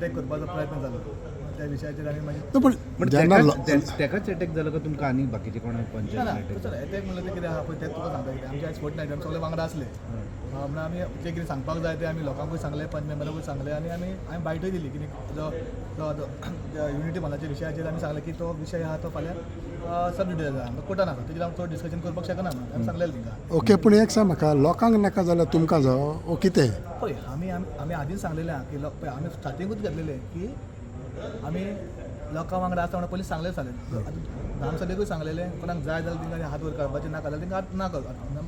Attack करपाचो प्रयत्न जालो. त्या विशयाचेर आमी मागीर ना, पण पण जेन्ना तेकाच अटॅक जालो काय तुमकां आनी बाकीचे कोणाक ना ना पंचायत? तसो एटॅक म्हणल्यार तें कितें आहा पळय तें तुका सांगता. कितें आमचे आयज फोर्ट नायट आमी सगळे वांगडा आसले म्हणून आमी जें कितें सांगपाक जाय तें आमी लोकांकूय सांगलें, पंच मेंबरांकूय सांगलें आनी आमी हांवें बायटूय दिली की जो जो जो युनिटी मॉलाच्या विशयाचेर आमी सांगलें की तो विशय आहा तो फाल्यां सब ज्युडिस आसा, आमकां कोर्टान आसा, तेजेर आमी चड डिस्कशन करपाक शकना म्हणून आमी सांगलेलें तांकां. ओके, पूण एक सांग म्हाका, लोकांक नाका जाल्यार तुमकां जावो ओ कितें? पळय, आमी आमी आमी आदींच सांगलेलें आहा की पळय, आमी स्टार्टिंगूच घेतलेलें की आमी लोकां वांगडा आसा म्हणून पयलीं सांगलें सांगलें आतां ग्रामसभेकूय सांगलेलें, कोणाक जाय जाल्यार तांकां हात वर काडपाचें, नाका जाल्यार तांकां हात ना कर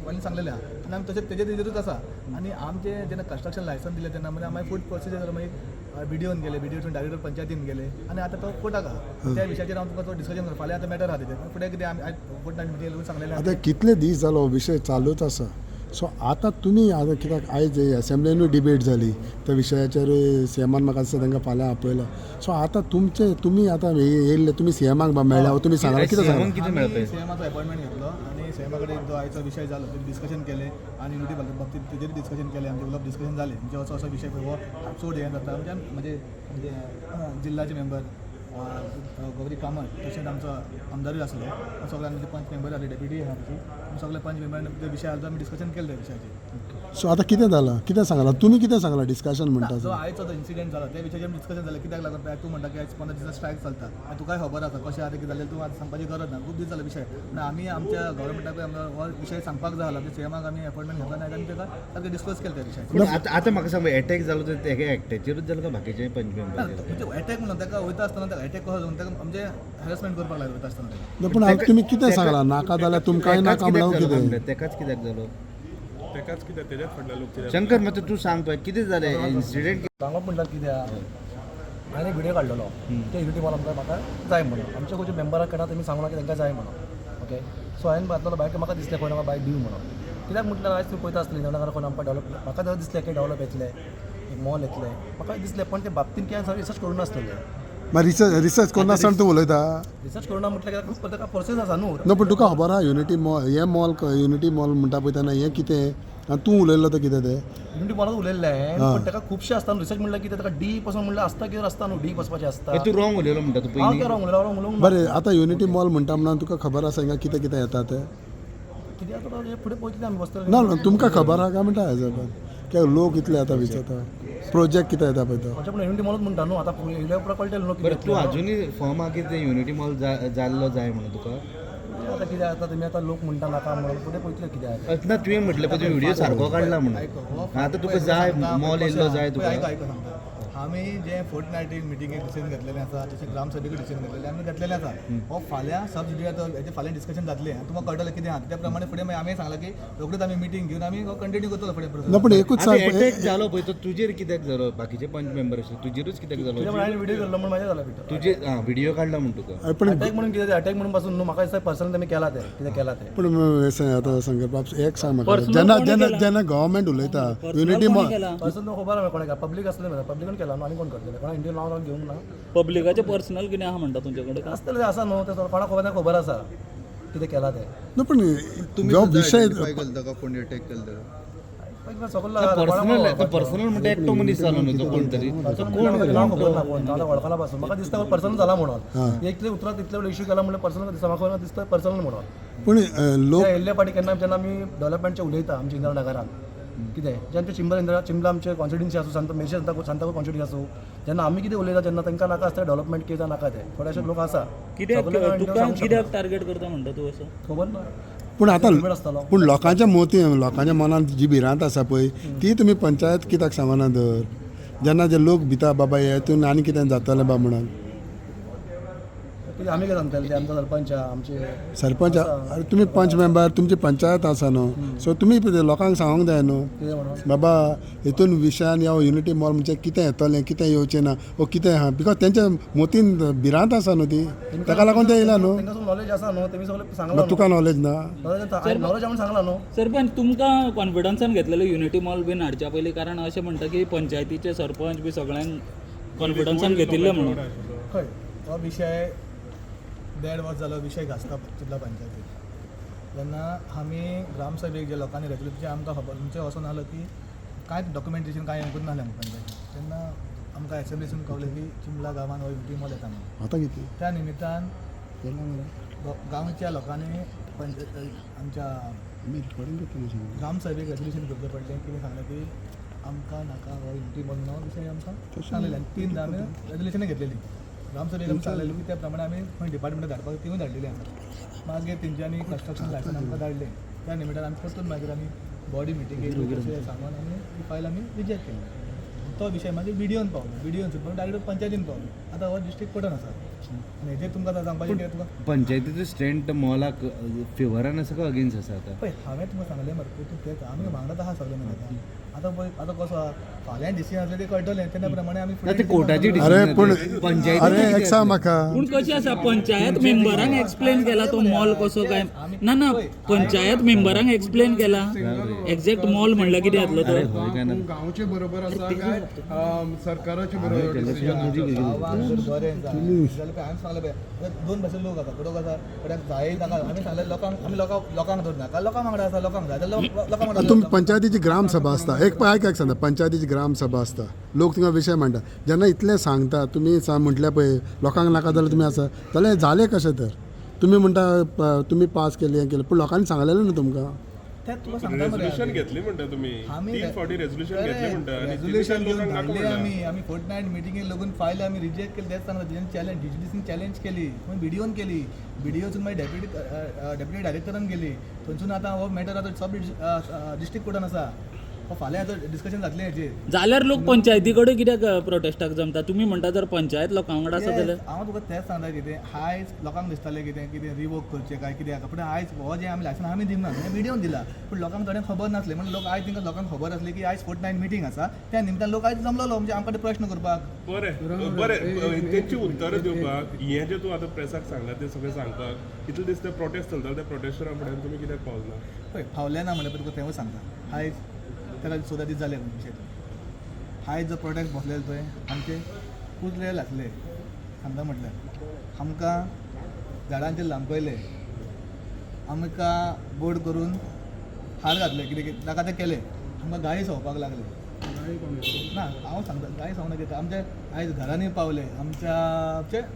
पयलीं सांगलेलें आहा आनी आमी तशें तेजेर तेजेरूच आसा. आनी आमचें जेन्ना कन्स्ट्रक्शन लायसन्स दिलें तेन्ना मागीर आमी फूड प्रोसिजर जालो, मागीर बीडीओन गेले, बीडीओसून डायरेक्टर पंचायतीन गेले आनी आतां तो कोर्टाक आहा. त्या विशयाचेर हांव तुका चड डिस्कशन करता. फाल्यां आतां मॅटर आहा तेजेर फुडें कितें आमी आयज फोर्ट नायट मिटींग सांगलेलें आहा. आतां कितले दीस जालो हो विशय चालूच आसा. सो आतां तुमी आतां कित्याक आयज एसेंब्लीनूय डिबेट जाली त्या विशयाचेर, सीएमान म्हाका दिसता तांकां फाल्यां आपयला. सो आतां तुमचे तुमी आतां येयल्ले, तुमी सीएमाक मेळ्ळ्या, तुमी सांगला कितें सांगलां? कितें मेळपा? सीएमाचो अपॉयंटमेंट घेतलो आनी सीएमा कडेन जो आयचो विशय जालो तेजेर डिस्कशन केलें आनी युनिटी बाबतीत तेजेर डिस्कशन केलें. आमचें उलोवप डिस्कशन जालें म्हणजे असो असो विशय पळय हो चड हें जाता म्हणजे म्हणजे म्हणजे जिल्ल्याचे मेंबर गौरी कामत, तशेंच आमचो आमदारूय आसलो, सगळे आमचे पंच मेंबर आसले, डेप्युटी आहा आमची, आमी सगळे पंच मेंबरान ते विशय आसलो, आमी डिस्कशन केलें त्या विशयाचेर. सो आतां कितें जालां, कितें सांगलां तुमी, कितें सांगलां डिस्कशन म्हणटा? जो आयचो जो इन्सिडेंट जाला त्या विशयाचेर डिस्कशन जालें. कित्याक लागून पळय, तूं म्हणटा की आयज 15 दिसां स्ट्रायक चलता आनी तुकाय खबर आसा कशें आतां कितें जालें, तूं आतां सांगपाची गरज ना, खूब दीस जाले विशय. पूण आमी आमच्या गव्हर्मेंटाकूय आमकां हो विशय सांगपाक जाय आसलो. सीएमाक आमी अपॉयंटमेंट घेतला आनी आमी ताका सारकें डिस्कस केलें त्या विशयाचेर. पूण आतां आतां म्हाका सांग, अटॅक जालो तर तेका एकट्याचेरूच जालो काय बाकीचे पंच मेंबर? म्हणजे अटॅक म्हणून ताका वयता आसतना ताका अटॅक कसो जावन ताका म्हणजे हॅरसमेंट करपाक लागलो वयता आसतना ताका. ना, पूण आतां तुमी कितें सांगलां, नाका जाल्यार तुमकांय नाका म्हणून कितें? तेकाच कित्याक जालो? तेकाच कित्याक, तेज्याच फाटल्यान लोक कित्याक? शंकर, मातसो तूं सांग पळय कितें जालें इन्सिडेंट? सांगप म्हणल्यार कितें आहा, हांवें एक व्हिडियो काडलेलो ते युनिटी मॉल आमकां म्हाका जाय म्हणून आमच्या खंयच्या मेंबराक कडा तेमी सांगलां की तांकां जाय म्हणून. ओके, सो हांवें घातलेलो बायक, म्हाका दिसलें खंय म्हाका बायक दिवं म्हणून. कित्याक म्हटल्यार आयज तुमी पळयता आसतली जाणां खंय आमकां डेवलप, म्हाका जर दिसलें की डेवलप येतलें, एक मॉल येतलें म्हाका दिसलें, पण ते बाबतीन कितें रिसर्च करूं नासलेलें. मागीर रिसर्च करनासतना तूं उलयता? रिसर्च करूं ना म्हटल्यार कित्याक खूब ताका प्रोसेस आसा न्हू. ना, पूण तुका खबर आहा युनिटी मॉल हें मॉल, युनिटी मॉल म्हणटा पळय तेन्ना हें कितें आनी तूं उलयल्लो तो कितें तें? युनिटी मॉलात उलयल्लें, पण ताका खुबशें आसता न्हू रिसर्च म्हणल्यार कितें, ताका डीप वचून म्हणल्यार आसता कितें आसता न्हू, डीप वचपाचें आसता. तूं रॉंग उलयलो म्हणटा तूं हांव पयलीं? कितें रॉंग उलयलो? रॉंग उलोवंक ना. बरें, आतां युनिटी मॉल म्हणटा म्हणून तुका खबर आसा हिंगा कितें कितें येता तें? कितें आतां तें फुडें पळयतलें आमी वचतले. ना ना, तुमकां खबर आहा काय म्हणटा हेजेर? कित्याक लोक इतले आतां विचारता प्रोजेक्ट कितें येता पळय तो. म्हणजे पूण युनिटी मॉलूच म्हणटा न्हू, आतां फुडें येयल्या उपरांत कळटलें न्हू बरें, कितें. तूं आजुनूय फर्म आहा की ते युनिटी मॉल जाल्लो जाय म्हणून तुका? आतां कितें आतां तुमी आतां लोक म्हणटा नाका म्हणून, फुडें पळयतले कितें आहा तें. ना, तुवें म्हटलें पळय, तुवें व्हिडियो सारको काडला म्हणून, आतां तुका जाय मॉल येयल्लो जाय पळय, तुका? आयक आयक सांगता, आमी जे फोर्ट नायटीक मिटिंगेक डिसिजन घेतलेलें आसा, तशें ग्रामसभेकूय डिसिजन घेतलेलें आमी घेतलेलें आसा. हो फाल्यां सब ज्युडिशियल हेजें फाल्यां डिस्कशन जातलें आनी तुमकां कळटलें कितें आहा. त्या प्रमाणे फुडें मागीर आमी सांगलां की रोखडीच आमी मिटींग घेवन आमी कंटिन्यू करतलो फुडें ना, प्रोसेस. पूण एकूच आतां सांग. अटॅक जालो पळय तो तुजेर कित्याक जालो? बाकीचे पंच मेंबर आशिल्ले, तुजेरूच कित्याक कितें जालो? म्हणून हांवें व्हिडियो केल्लो म्हणून म्हाजें जालां भितर. तुजे आं व्हिडियो काडला म्हण तुका. पण अटॅक म्हणून कितें, अटॅक म्हणून पासून न्हू, म्हाका दिसता पर्सनल तेमी केला तें कितें केलां तें. पूण आतां संकल्प एक सांग म्हाका, जेन्ना जेन्ना जेन्ना गव्हर्मेंट उलयता युनिटी मॉल पर्सनल खबर आहा कोणें केला, पब्लीक आसलें मरे, पब्लिकान केला न्हू, आनी कोण करतलें? कोणा इंडियन नांव घेवंक ना. पब्लिकाचें पर्सनल कितें आहा म्हणटा तुमचे कडेन? आसतलें तें आसा न्हू तें, कोणाक खबर ना, खबर आसा कितें केलां तें. ना, पण जो विशय पर्सनल पर्सनल म्हणटा, एकटो मनीस जालो न्हू तो कोण तरी तो कोण? नांव खबर ना कोण, आतां वळखना पासून. म्हाका दिसता पर्सनल जाला म्हणून, इतले उतरां तितले इश्यू केला म्हणल्यार पर्सनल दिसता म्हाका, दिसता पर्सनल म्हणून. पूण लोक ते येयल्ले फाटी केन्ना जेन्ना आमी डेवलपमेंटचें उलयता आमच्या इंदिरा नगरान कितें, जे आमचे चिंबल इंदिरा चिंबला आमचे कॉन्स्टिट्युन्सी आसूं, सांता मेरशे सांताक्रूज कॉन्स्टिट्युन्सी आसूं, जेन्ना आमी कितें उलयता तेन्ना तांकां नाका आसता डेवलपमेंट, कितें नाका तें. थोडेशे लोक आसा कित्याक सगळे जाण तुका सांगूंक शकना. कित्याक टार्गेट करता म्हणटा तूं असो? खबर ना. पूण आतां हेल्मेट आसतालो. पूण लोकांच्या मोती लोकांच्या मनांत जी भिरांत आसा पळय ती तुमी पंचायत कित्याक सांगना तर? जेन्ना जे लोक भिता बाबा हेतून आनी कितें जातलें बा म्हणून. कितें आमी कितें सांगतले ते आमचो सरपंच आहा, आमचे सरपंच, अरे तुमी पंच मेंबर, तुमची पंचायत आसा न्हू, सो तुमी लोकांक सांगूंक जाय न्हू कितें म्हणून. बाबा हितून विशयान ह्या युनिटी मॉल म्हणजे कितें येतलें, कितें येवचें ना ओ कितें आहा, because तेंच्या मोतीन भिरांत आसा न्हू ती, ताका लागून ते येयला न्हू. तांकां नॉलेज आसा न्हू, तेमी सगळें सांगलां. मागीर तुका नॉलेज ना? नॉलेज आमी सांगलां न्हू. सरपंच, तुमकां कॉन्फिडन्सान घेतलेले युनिटी मॉल बीन हाडच्या पयलीं? कारण अशें म्हणटा की पंचायतीचे सरपंच बी सगळ्यांक कॉन्फिडन्सान घेतिल्ले म्हणून. खंय हो विशय देड वर्स जालो विशय घासता चिंबला पंचायतीक. तेन्ना आमी ग्रामसभेक जे लोकांनी रेजोल्युशन आमकां खबर म्हणजे वचोन आसलो की कांयच डॉक्युमेंटेशन कांय येवंकूच नासलें आमकां पंचायतीन. तेन्ना आमकां एसेंब्लीसून कळलें की चिंबला गांवान हो युनिटी मॉल येता म्हणून. आतां कितें त्या निमित्तान केलां मरे गांवच्या लोकांनी पंच आमच्या आमी रिकॉर्डिंग करतना सांगलें. ग्रामसभेक रेजोल्युशन करचें पडलें. कितें सांगलें की आमकां नाका हो युनिटी मॉल न्हू विशय आमकां सांगलेलें आनी 3 आमी रेजोल्युशनां घेतलेली. ग्रामसभेक आमी सांगलेलें की त्या प्रमाणे आमी खंय डिपार्टमेंटाक धाडपाक तिवूय धाडलेली आसा. मागीर तेंच्यांनी कन्स्ट्रक्शन लायसन आमकां धाडलें. त्या निमित्तान आमी परतून मागीर आमी बॉडी मिटींगेक सांगून आमी ती फायल आमी रिजेक्ट केली. तो विशय मागीर बिडिओन पावलो. बिडिओन सुद्दां डायरेक्ट पंचायतीन पावलो. आतां हो डिस्ट्रिक्ट कोर्टान आसा आनी हेजेर तुमकां आतां सांगपाचें कितें तुका पंचायतीचो स्ट्रेंथ मॉलाक फेवरान आसा काय अगेन्स्ट आसा आतां? पळय, हांवें तुमकां सांगलें मरे, तूं तेंच आमी वांगडाच आहा सगळे मरे. आतां आतां पळय, आतां कसो आहा, फाल्यां डिसिजन आसलें तें कळटलें, तेन्ना प्रमाणे आमी ना, ते कोर्टाची अरे डिसिजन. पूण पंचायतीचें अरे कितें एक सांग म्हाका, पूण कशें आसा, पंचायत मेंबरांक एक्सप्लेन केला तो मॉल कसो काय ना. ना, पंचायत मेंबरांक एक्सप्लेन केला एक्झॅक्ट मॉल म्हणल्यार कितें जातलो अरे तो. हय काय ना? गांवचे बरोबर आसा काय सरकाराचे बरोबर डिसिजन? गांवांत जर बरें जाय जाल्यार पळय, हांवें सांगलें पळय, आतां दोन भाशेन लोक आसा. थोडो आसा थोड्यांक जाय नाका. आमी सांगलें लोकांक, आमी लोकांक धर नाका, लोकां वांगडा आसा, लोकांक जाय जाल्यार लोकां वांगडा. तुमी पंचायतीची ग्रामसभा आसता, एक पळय आयक, एक सांगता, पंचायतीची ग्रामसभा आसता, लोक थिंगा विशय मांडटा. जेन्ना इतलें सांगता तुमी म्हटलें पळय लोकांक नाका जाल्यार तुमी आसा जाल्यार जालें कशें तर? तुमी म्हणटा तुमी पास केली, हें केलें, पूण लोकांनी सांगलेलें न्हू तुमकां. तें तुका सांगता मरे. रेजोल्युशन घेतली म्हणटा तुमी? आमी 3 फावटी रेजोल्युशन घेतली म्हणटा आनी रेजोल्युशन घेवन लोकांक नाका धाडले म्हणटा. आमी. आमी फोर्ट नायट मिटिंगेक लगून फायल आमी रिजेक्ट केली. तेंच सांगता, तेजेन चॅलेंज डीजीडीसीन चॅलेंज केली, मागीर बिडिओन केली, बिडिओसून मागीर डेप्युटी डायरेक्टरान गेली. थंयसून आतां हो मॅटर आतां सब डिस्ट्रिक्ट कोर्टान आसा. हो फाल्यां आतां डिस्कशन जातलें हेजेर. जाल्यार लोक पंचायती कडेन कित्याक प्रोटेस्टाक जमता? तुमी म्हणटा जर पंचायत लोकां वांगडा आसा जाल्यार. हांव तुका तेंच सांगता, कितें आयज लोकांक दिसतालें कितें कितें रिवोक करचें काय कितें आसा, पूण आयज हो जें आमी लायसन आमी दिवना, हें बिडिओन दिला. पूण लोकांक थोड्यांक खबर नासलें म्हणून लोक आयज, तांकां लोकांक खबर आसली की आयज फोर्ट नायन मिटींग आसा, त्या निमतान लोक आयज जमलेलो म्हणजे आमकां प्रश्न करपाक. बरें बरें, तेंची उत्तरां दिवपाक हें जें तूं आतां प्रेसाक सांगलां तें सगळें सांगपाक इतले दीस ते प्रोटेस्ट चलताले, त्या प्रोटेस्टरा फुड्यान तुमी कित्याक पावल ना? पळय, फावलें ना म्हणल्यार तुका तेंवूय सांगता, आयज ताका 14 दीस जाले विशय तो. आयज जो प्रोटेस्ट बसलेले पळय, आमचे कुजले आसले. सांगता म्हटल्यार आमकां झाडांचेर लांबयले, आमकां बोर्ड करून हार घातले, कितें कितें नाका तें केलें, आमकां गाळी संवपाक लागले. ना, हांव सांगता, गाळी संवना कितें, आमच्या आयज घरांनी पावले आमच्या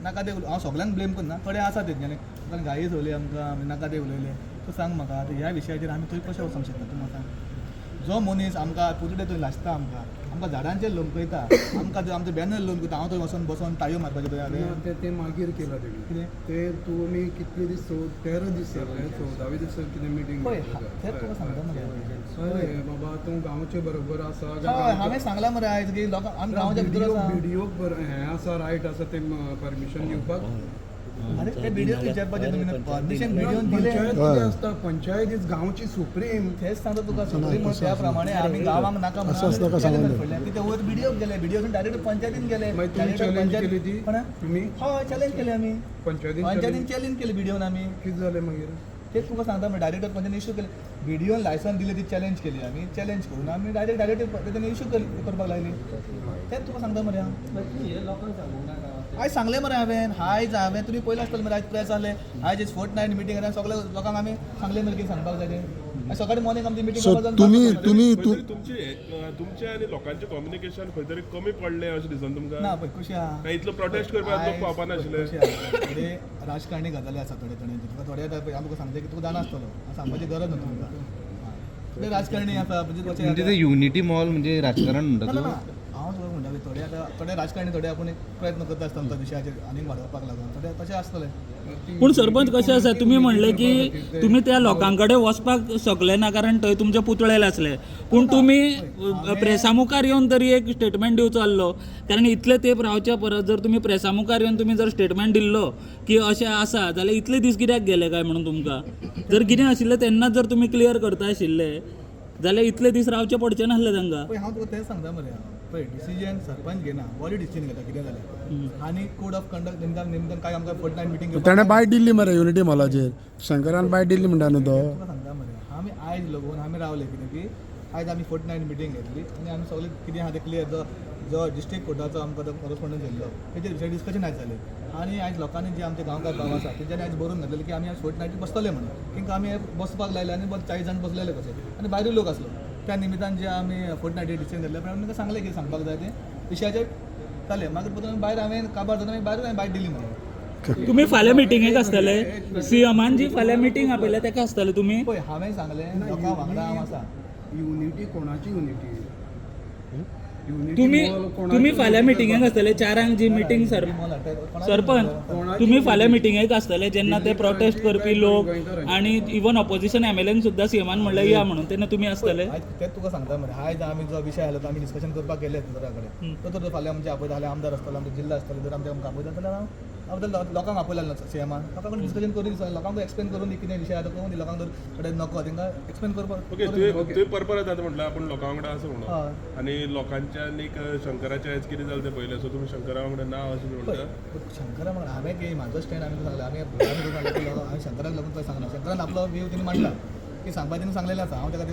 नाका ते. हांव सगल्यांक ब्लेम करना, थोडे आसा तेंच्यांनी कारण गाळी संवली आमकां, आमी नाका ते उलयले. तूं सांग म्हाका आतां ह्या विशयाचेर आमी थंय कशें वचोंक शकता? तूं म्हाका सांग, जो मनीस आमकां पुतळे थंय लासता, आमकां आमकां झाडांचेर लोंबकयता, आमकां थंय आमचो बॅनर लोंबकयता, हांव थंय वचोन बसोन टाळयो मारपाचें थंय हांवें? ते ते मागीर केला तेणी. कितें? ते तुमी कितले दीस, 13 दीस जाले, 14वे दिसा कितें मिटींग? पळय, तेंच तुका सांगता मरे. हय बाबा, तूं गांवचे बरोबर आसा. हय, हांवें सांगलां मरे आयज की लोकांक आमी गांवच्या भितर आसा. बिडिओ हें आसा, रायट आसा ते परमिशन दिवपाक. आरे, ते बिडिओ विचारपाचें तुमी, परमिशन बिडिओन दिलें. पंचायत कितें आसता? पंचायत is गांवची सुप्रीम. तेच सांगता तुका, सुप्रीम म्हणून त्या प्रमाणे आमी गांवांक नाका असं असं नका सांगू. म्हणून तिथे वयर बिडिओ गेले, बिडिओसून डायरेक्ट पंचायतीन गेले. मागीर तुमी Direct challenge panchayat- केली ती? कोणा? तुमी हय, चॅलेंज केली आमी. पंचायतीन? पंचायतीन चॅलेंज केली बिडिओन आमी. कितें जालें मागीर? तेच तुका सांगता, म्हणजे डायरेक्ट पंचायतीन इश्यू केले, बिडिओन लायसन दिलें, ती चॅलेंज केली आमी. चॅलेंज करून आमी डायरेक्ट डायरेक्ट तेणी इश्यू करपाक लागली. तेच तुका सांगता मरे हांव. आयज सांगलें मरे हांवें, आयज हांवें, तुमी पयलें आसतलें मरे, आयज प्रेस आसलें, आयज फोर्ट नायट मिटींग आनी सगळ्या लोकांक आमी सांगलें मरे कितें सांगपाक जाय तें. आयज सकाळी मॉर्निंग आमची मिटींग. सो तुमी तुमी तूं खंय तरी तुमचें आनी लोकांचें कम्युनिकेशन खंय तरी कमी पडलें अशें दिसना तुमकां? ना, पळय कशें आहा, काय इतलो प्रोटेस्ट करपाक लोक पावपा नाशिल्ले? कशें आहा, थोडे राजकारणी गजाली आसा थोडे थोडे तुका थोडे आतां पळय, हांव तुका सांगता की तुका जाणा आसतलो, हांव सांगपाची गरज ना तुमकां. थोडे राजकारणी आसा म्हणजे कशें म्हणजे ते युनिटी मॉल म्हणजे राजकारण म्हणटा ना, ना, तूं? ना. हांव तुका म्हणटा की थोडे आतां थोडे राजकारणी थोडे आपूण एक प्रयत्न करता आसतना तो विशयाचेर आनीक वाडोवपाक लागून थोडे तशें आसतलें. पूण सरपंच, कशें आसा, तुमी म्हणलें की तुमी त्या लोकां कडेन वचपाक शकले ना कारण थंय तुमचे पुतळे आसले, पूण तुमी प्रेसा मुखार येवन तरी एक स्टेटमेंट दिवचो आसलो. कारण इतले तेंप रावच्या परस जर तुमी प्रेसा मुखार येवन तुमी जर स्टेटमेंट दिल्लो की अशें आसा जाल्यार इतले दीस कित्याक गेले काय म्हणून तुमकां? जर कितें आशिल्लें तेन्नाच जर तुमी क्लियर करता आशिल्ले जाल्यार इतले दीस रावचे पडचे नासले तांकां. पळय, हांव तुका तेंच सांगता मरे. पळय, डिसिजन सरपंच घेना, बॉडी डिसिजन घेता कितें जाल्यार. आनी कोड ऑफ कंडक्ट निमतान निमतान काय आमकां फोर्ट नायन मिटींग ताणें बायट दिल्ली मरे युनिटी मॉलाचेर, शंकरान बायट दिल्ली म्हणटा न्हू तो. तुका सांगता मरे, आमी आयज लगून आमी रावले कितें की आयज आमी फोर्ट नायन मिटींग घेतली आनी आमी सगळे कितें आहा तें क्लियर, जो जो डिस्ट्रिक्ट कोर्टाचो आमकां तो कॉरस्पोंडन्स येयल्लो तेजेर विशय डिस्कशन आयज जालें. आनी आयज लोकांनी जे आमचे गांवकार बाब आसा तेंच्यांनी आयज बरोवन घातलेलें की आमी आयज फोर्ट नायटीक बसतले म्हणून. तांकां आमी बसपाक लायले आनी 40 जाण बसलेले कशे आनी भायरूय लोक आसलो. त्या निमित्तान जे आमी फोर्ट नायटीक डिसिजन घेतले प्रमाणे तांकां सांगलें की सांगपाक जाय तें विशयाचेर. जालें. मागीर परतून भायर हांवें काबार जाता, मागीर भायर हांवें बायट दिली म्हणून. तुम्ही फाल्यां मिटिंगेक आसतले? सीएमान जी फाल्यां मिटींग आपयल्या तेका आसतले तुमी? पळय, हांवें सांगलें, लोकां वांगडा हांव आसा. युनिटी कोणाची युनिटी? तुम्ही तुम्ही फाल्यां मिटिंगेक आसतले 4 जी मिटींग? सर, सरपंच, तुम्ही फाल्यां मिटिंगेक आसतले जेन्ना ते प्रोटेस्ट करपी लोक आणि इवन ऑपोजिशन एमएलएन सुद्दां सीएमान म्हणलें या म्हणून, तेन्ना तुमी आसतले? आयज तेच तुका सांगता मरे. आयज आमी जो विशय आयलो तो आमी डिस्कशन करपाक गेले सरा कडेन. तो तर फाल्यां आमचे आपयता जाल्यार आमदार आसतलो, आमचो जिल्लो आसतलो. जर आमचे आमकां आपयता जाल्यार हांव आपल्या लोकांक आपयला सीएमान, लोकां कडेन डिस्कशन करून दी, लोकांक एक्सप्लेन करून दी कितें विशय आसा तो करून दी. लोकांक जर थोडे नको तांकां एक्सप्लेन करपाक. ओके, तुवें परपरत आतां म्हटलं आपूण लोकां वांगडा आसा म्हणून हय. आनी लोकांच्यान एक शंकराच्या आयज कितें जालें तें पळयलें, सो तुमी शंकरा वांगडा ना अशें बी म्हणटा? शंकरा वांगडा हांवें की म्हाजो स्टँड आमी सांगलें, आमी आमी सांगलें की हांवें शंकराक लागून तो सांगना. शंकरान आपलो व्यू तिणें मांडला की सांगपा तिणें सांगलेलें आसा. हांव ताका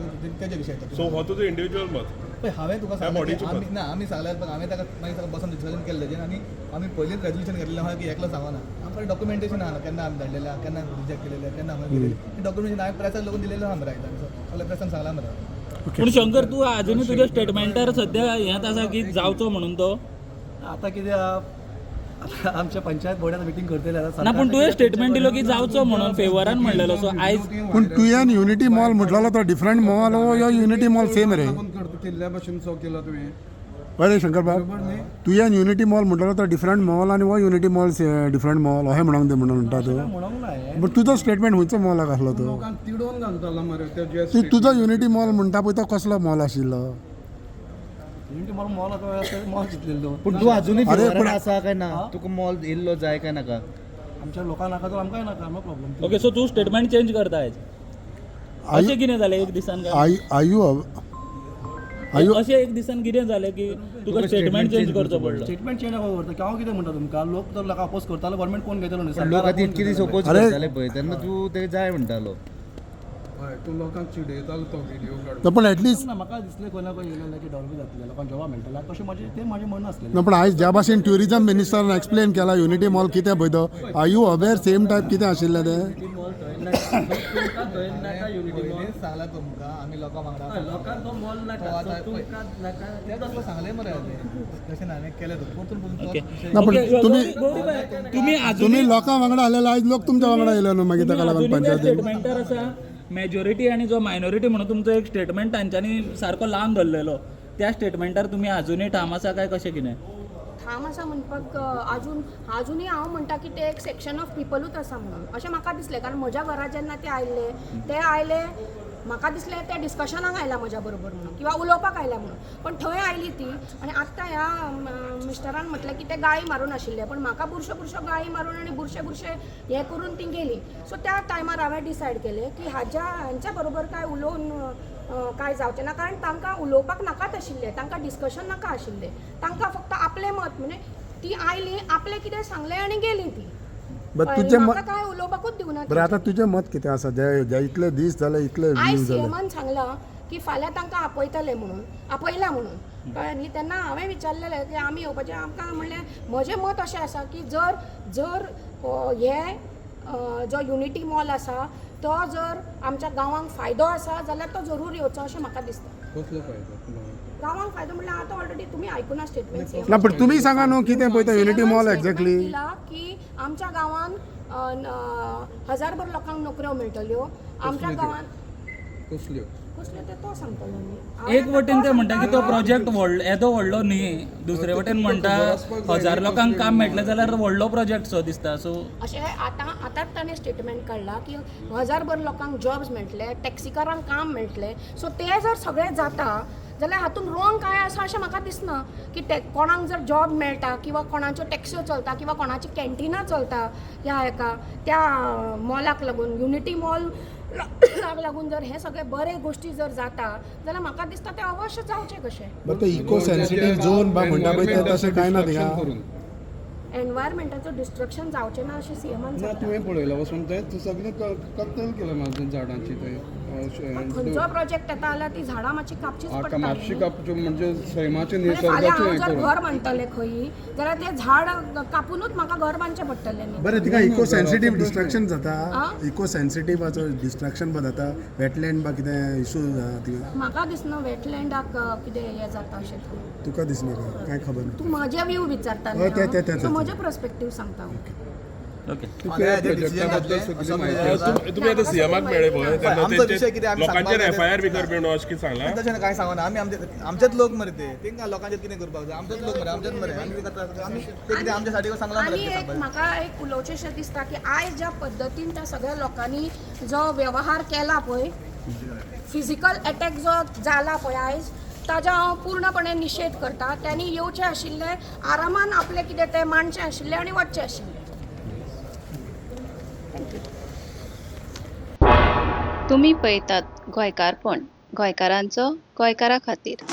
तेजे विशय. सो हो तुजो इंडिविज्युअल मत? पळय, हांवें तुका ह्या सांगलें की बॉडीचें आमी मत. ना, आमी सांगल्यार पण हांवें ताका मागीर ताका बसून डिस्कशन केल्लें तेजेर आनी आमी पयलींच रेजोल्युशन घेतलेलें आहा की एकलो सांगना. आमकां डॉक्युमेंटेशन आहा, केन्ना आमी धाडलेलें आहा, केन्ना रिजेक्ट केलेलें, केन्ना आमी केलेलें, डॉक्युमेंटेशन हांवें प्रेसाक लागून दिलेलें आहा मरे. आयज सगळ्या प्रेसान सांगलां मरे. पूण शंकर, तूं अजुनूय तुज्या स्टेटमेंटार सद्या हेंच आसा की जावचो म्हणून तो? आतां कितें आहा, आतां आमच्या पंचायत बोर्डान मिटींग करतले आतां. ना, पूण तुवें स्टेटमेंट दिलो की जावचो म्हणून फेवरान म्हणलेलो, सो आयज पूण तुवें युनिटी मॉल म्हटलेलो तो डिफरंट मॉल हो यो युनिटी मॉल सेम रे? केल्ल्या भशेन सो केला तुवें. बरें शंकर बाब, तुवें युनिटी मॉल म्हटलेलो तो डिफरंट मॉल आनी हो युनिटी मॉल डिफरंट मॉल अशें म्हणोंक ते म्हणून म्हणटा तूं? म्हणूंक ना हें. बट तुजो स्टेटमेंट खंयचो मॉलाक आसलो तो? लोकांक तिडोवन घालतालो मरे ते जे तूं तुजो युनिटी मॉल म्हणटा पळय तो कसलो मॉल आशिल्लो? युनिटी मॉल मॉल आतां मॉल चिंतलेलो. पूण तूं अजुनूय अरे, फेवरान पण- आसा काय ना? तुका मॉल येयल्लो जाय काय नाका? आमच्या लोकांक नाका तर आमकांय नाका, नो प्रॉब्लम. ओके, सो तूं स्टेटमेंट चेंज करता आयज? अशें कितें जालें एक दिसान काय? I आयु आयु अशें एक दिसान कितें जालें की तुका स्टेटमेंट चेंज करचो पडलो? स्टेटमेंट चेंज करता हांव कितें म्हणटा तुमकां, लोक जर लोकांक अपोज करतालो, गव्हर्मेंट कोण घेतलो न्ही. पण लोक आतां इतके दीस ओपोज अरे- करताले पळय, तेन्ना तूं ते जाय म्हणटालो. हय, तूं लोकांक चिडयतालो तो व्हिडिओ काडून. ना, पण एटलिस्ट ना, म्हाका दिसलें खंय ना खंय येयलें की डेव्हलप जातलें, लोकांक जॉबां मेळटलें, तशें म्हाजें तें म्हाजें म्हणणें आसलेलें. ना, पण आयज ज्या भाशेन ट्युरिजम मिनिस्टरान एक्सप्लेन केला युनिटी मॉल कितें पळय तो, are you aware same type कितें आशिल्लें तें? पयलींच सांगलां तुमकां, आमी लोकां वांगडा आसा. तो आतां पळय, तें तुका सांगलें मरे हांवें. तशें ना, हांवें केलें तो परतून परतून ओके तोच विशय. ना, पण ओके, तुम्ही- गौरीबाय, तुम्ही तुमी अजुनूय लोकां वांगडा आलेले, आयज लोक तुमच्या वांगडा येयले न्हू मागीर ताका लागून पंचायतीन. स्टेटमेंटार आसा मेजॉरिटी आनी जो मायनॉरिटी म्हणून तुमचो एक स्टेटमेंट तांच्यांनी सारको लावन धरलेलो, त्या स्टेटमेंटार तुमी अजुनूय ठाम आसा काय कशें कितें? ठाम आसा म्हणपाक अजून अजुनूय हांव म्हणटा की ते एक सेक्शन ऑफ पिपलूच आसा म्हणून अशें म्हाका दिसलें. कारण म्हज्या घरा जेन्ना ते आयले, ते आयले म्हाका दिसलें ते डिस्कशनाक आयला म्हज्या बरोबर म्हणून किंवा उलोवपाक आयला म्हणून, पण थंय आयली ती आनी आत्तां ह्या मिस्टरान म्हटलें की ते गाळी मारून आशिल्ले, पण म्हाका बुरश्यो बुरश्यो गाळी मारून आनी बुरशे बुरशे हें करून ती गेली. सो त्या टायमार हांवें डिसायड केलें की हाज्या हांच्या बरोबर काय उलोवन काय जावचें ना, कारण तांकां उलोवपाक नाकाच आशिल्लें, तांकां डिस्कशन नाका आशिल्लें, तांकां फक्त आपलें मत, म्हणजे ती आयली, आपलें कितें सांगलें आनी गेली ती. बट कळ्ळें? तुजें म्हाका मत काय उलोवपाकूच दिवना. बरें, आतां तुजें मत कितें आसा जे जे इतले दीस जाले, इतले आयज व्यू जाले? सीएमान सांगलां की फाल्यां तांकां आपयतले म्हणून, आपयला म्हणून, कळ्ळें न्ही? तेन्ना हांवें विचारलेलें की आमी येवपाचें आमकां, म्हणलें म्हजें मत अशें आसा की जर जर हे जो युनिटी मॉल आसा तो जर आमच्या गांवांक फायदो आसा जाल्यार तो जरूर येवचो अशें म्हाका दिसता. कसलो फायदो तुला? गांवांक फायदो म्हणल्यार आतां ऑलरेडी तुमी आयकुना स्टेटमेंट. ना, पण तुमी सांगा न्हू कितें पळय तो युनिटी मॉल एक्झॅक्टली? दिला की आमच्या गांवांत हजारभर लोकांक नोकऱ्यो मेळटल्यो आमच्या गांवांत. कसल्यो? कसल्यो ते तो सांगतलो न्ही. एक वटेन ते म्हणटा की तो प्रोजेक्ट व्हडलो, येदो व्हडलो न्ही, दुसरे वटेन म्हणटा 1000 लोकांक काम मेळटलें जाल्यार व्हडलो प्रोजेक्ट सो दिसता, सो अशें आतां आतांच ताणें स्टेटमेंट काडला की हजारभर लोकांक जॉब्स मेळटले, टॅक्सीकारांक काम मेळटलें. सो ते जर सगळें जाता जाल्यार हातूंत रोंग काय आसा अशें म्हाका दिसना की ते कोणाक जर जॉब मेळटा किंवा कोणाच्यो टॅक्स्यो चलता किंवा कोणाची कॅन्टिनां चलता ह्या हेका त्या मॉलाक लागून, युनिटी मॉल लागून जर हे सगळे बरे गोश्टी जर जाता जाल्यार म्हाका दिसता ते अवश्य जावचें कशें. बरं, तो इको सेन्सिटीव झोन बा म्हणटा पळय ते तशें कांय ना थिंगा? करून. एनवायरमेंटाचो डिस्ट्रक्शन जावचें ना अशें सी एमान ना तुवें पळयलां वचून तें सगळें कत्तल केलां म्हाजें झाडांची थंय खंयचो प्रोजेक्ट येता जाल्यार ती झाडां मातशी कापचीच आतां पडटा म्हापशी न्ही. कापच्यो म्हणजे सैमाचें म्हणजे फाल्यां निसर्गाचें हांव हें जर करून घर बांदतलें खंयी जाल्यार तें झाड कापुनूच म्हाका घर बांदचें पडटलें न्ही. बरें तिका इको सेन्सिटीव डिस्ट्रक्शन जाता. आ? इको सेन्सिटीवाचो डिस्ट्रक्शन बा जाता वेटलँड बा कितें इशू जाता तिका. म्हाका दिसना वेटलँडाक कितें हें जाता अशें. तुका दिसना काय? कांय खबर ना. तूं म्हजे व्यू विचारता हय, ते- ते- ते- सो म्हजें पर्सपेक्टीव सांगता हांव. ओके. तुका प्रोजेक्टा बद्दल सगळी म्हायती आसा. तुमी आतां सीएमाक मेळ्ळे पळय तेन्ना आमचो विशय तेंचे कितें आमी लोकांचेर सांगपाक एफआयआर बी कर बी अशें कितें सांगलां. तशें कांय सांगना आमी. आमचे आमचेच लोक मरे ते, तेंकां लोकांचेर कितें करपाक जाय? आमचेच लोक मरे, आमचेच मरे. आमी तेंकां त्रास, आमी ते कितें आमच्या साठी सांगलां मरे आनी कितें एक सांगपाचें. म्हाका एक उलोवचेंशें दिसता की आयज ज्या पद्दतीन त्या सगळ्या लोकांनी जो व्यवहार केला पळय, फिजिकल एटॅक जो जाला पळय आयज, ताजो हांव पूर्णपणे निशेध करता. त्यांनी येवचें आशिल्लें, आरामान आपलें कितें तें मांडचें आशिल्लें आनी वचचें आशिल्लें. Thank you. तुमी पळयतात गोंयकारपण, गोंयकारांचो गोंयकारा खातीर.